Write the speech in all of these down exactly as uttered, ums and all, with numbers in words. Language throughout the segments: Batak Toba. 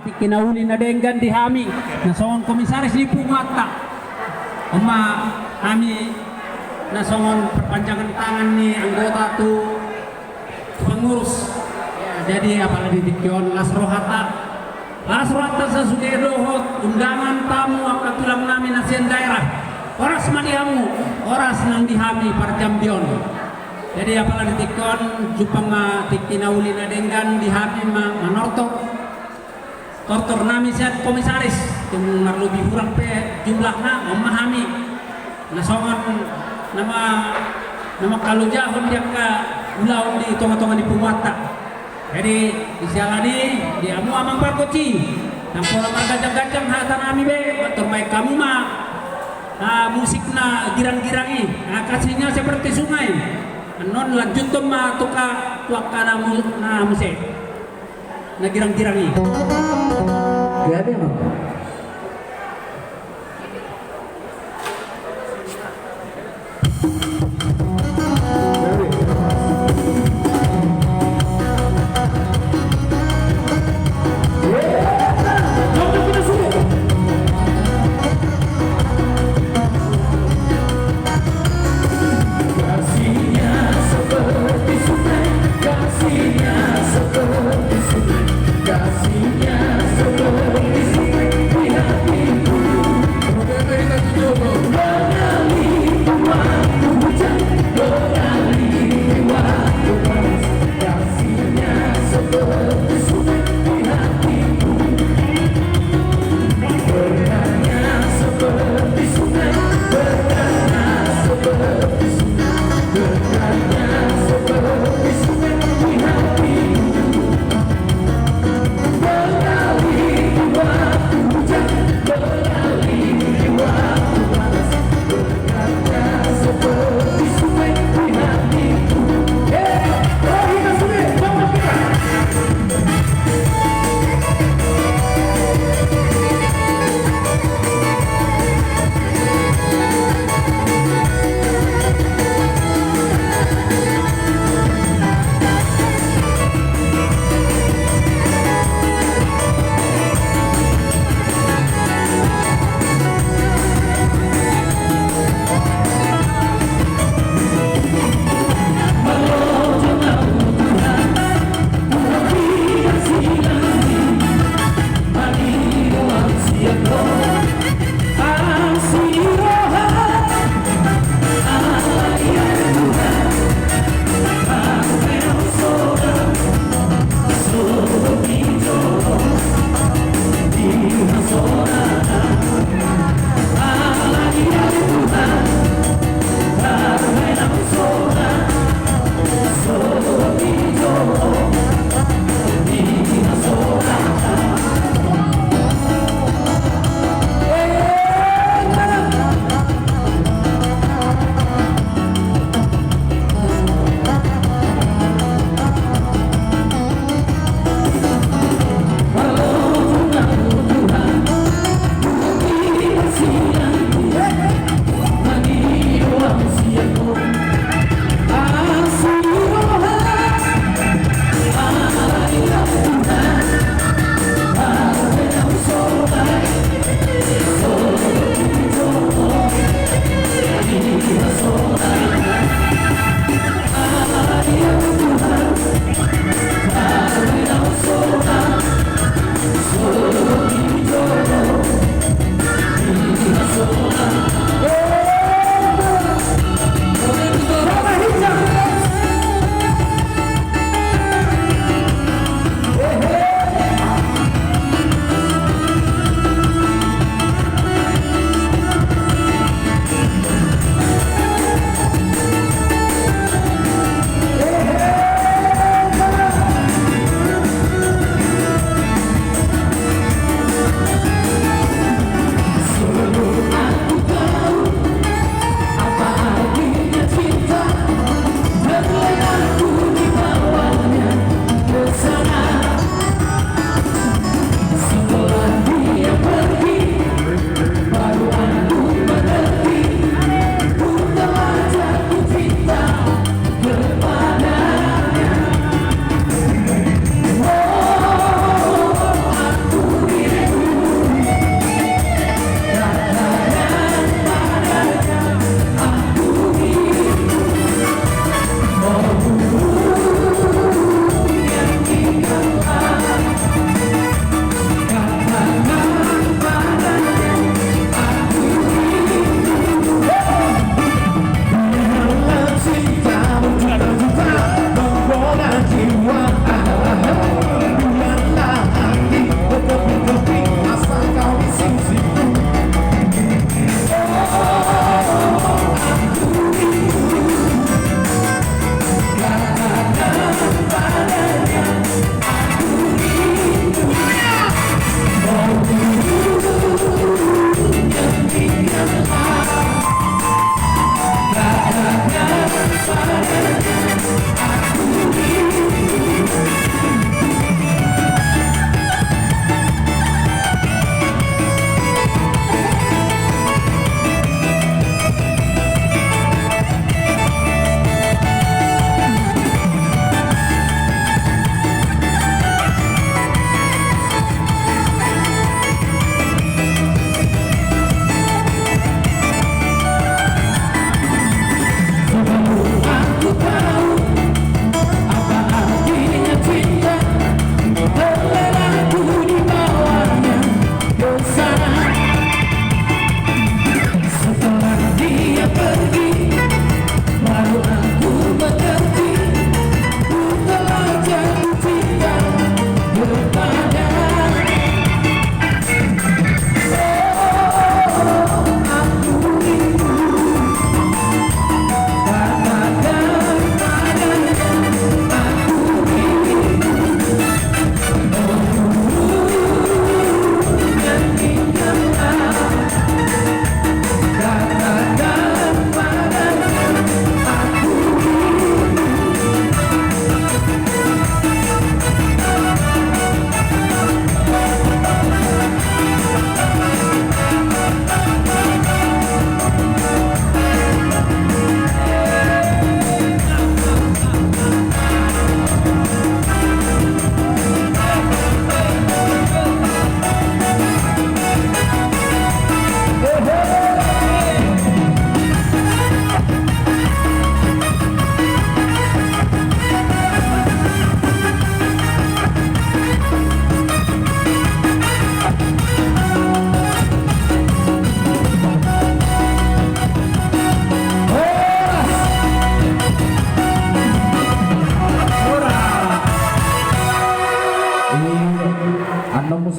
Tingki na uli na denggan di hami na songon komisaris ni punguanta. On ma hami na songon perpanjangan tangan ni anggota tu pengurus. Jadi apala di tingki on las rohanta, las rohanta sasude dohot undangan tamu angka tulang nami na sian daerah. Horas ma di hamu, horas nang di hami parjambi on. Jadi apala di tingki on jumpang ma tingki na uli na denggan di hami ma manortor. Tortor nami sian komisaris, tung marlobi hurang pe jumlahna, on ma hami na songon na ma, na mangkalojahon di angka ulaon di tonga-tonga ni punguanta. Jadi di siala ni, di hamu amang pargonsi, nang pola marganjang-ganjang hata nami be, torbaen hamu ma musik na girang-girang i, na kasihnya seperti sungai. Annon lanjuthon ma tu angka na muse na girang-girang i.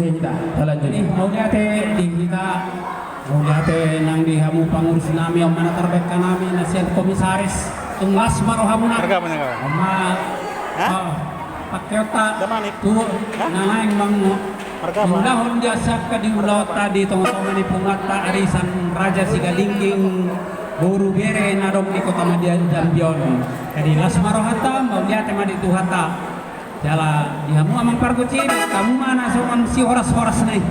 Hita talanjut. Jadi mauliate di hita, mauliate nang di hamu pangurus nami, on ma na tarbahen hami na sian komisaris. Tung las ma rohamuna. Marga apa nih, kawan? On ma. Hah? Oh, pakeonta. Damang nih. Tu. Hah? Na naeng mang. Marga apa? Ulahon di asapka di ulaonta di tonga-tonga ni punguanta arisan Raja Sigalingging, boru bere na adong di kota Madya Jambi on. Jadi las ma rohanta, mauliate ma di Tuhanta. Jala di hamu amang pargonsi, hamu ma na songon sihoras-horasna i.